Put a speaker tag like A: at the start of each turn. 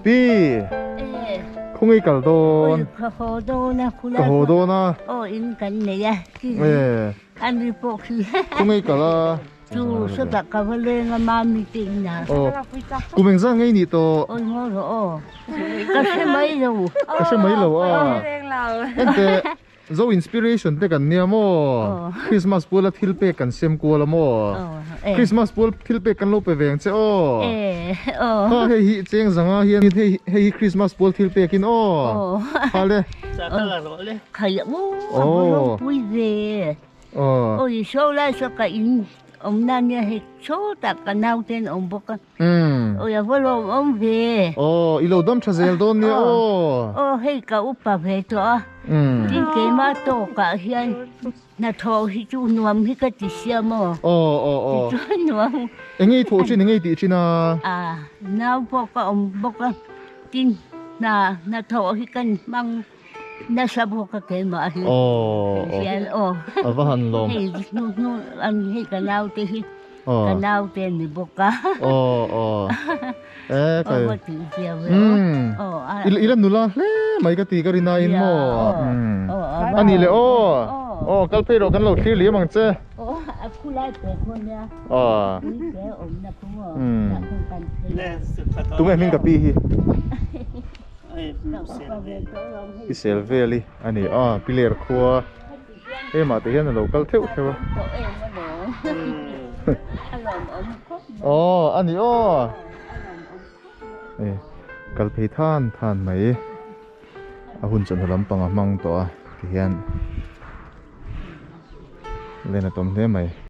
A: Pi khawngaih kal dawn.
B: Ka haw dawn a.
A: Ka haw dawn a.
B: Aw in kan nei a. Ani pawh khi.
A: Khawngaih kal a.
B: Chu sawtah ka va leng a mami te in a.
A: Aw kum engzah ngei nih tawh.
B: Aw ngaw rawh aw. Ka hre mai lo.
A: Ka hre mai lo a. Enteh Zo inspiration te kan nia maw? Christmas puala thil pek kan sem kual a maw? Christmas pual thil pek kan lo pe ve ang che aw. Kha hei hi cheng zanga hian hei hei hi Christmas pual thil pek in aw. Kha le.
B: Khai aw pui ve. Oi so lai so ka in awm na nia hei sawtah ka naute an awm bawk a. Oi a va lawm awm ve.
A: Aw i lo dam tha zel dawn nia aw.
B: Aw hei ka upa ve tawh a. Tin keimah tawkah hian hnathawh hi chu nuam hi ka ti sia maw.
A: Aw aw aw.
B: Tichuan nuam.
A: Eng nge i thawh thin eng nge i tih thin a?
B: A nau pawh ka awm bawk a. Tin hna hnathawh hi kan hmang nasa bawk a keimah hi.
A: Aw
B: aw.
A: A va han lawm.
B: Hei hnu hnu an hei ka naute hi. Ka naute ni bawk a.
A: Aw aw. Eh kai.
B: Aw ti sia ve.
A: Aw. I la nula hle mai ka ti ka rin aiin maw.
B: Aw.
A: Ani le aw. Aw kal phei rawh kan lo thlir liam ang che.
B: Aw a khu lai te khaw nia.
A: Aw.
B: Ui te awm na khu maw.
A: Tunge hming ka pi hi. I sel vel hi ani a piler khua. Hemah te hian a lo kal theuh theuh a. Aw a ni aw. E kal phei than than mai. A hun chawhnu lampang a hmang tawh a ti hian len a tawm hle mai.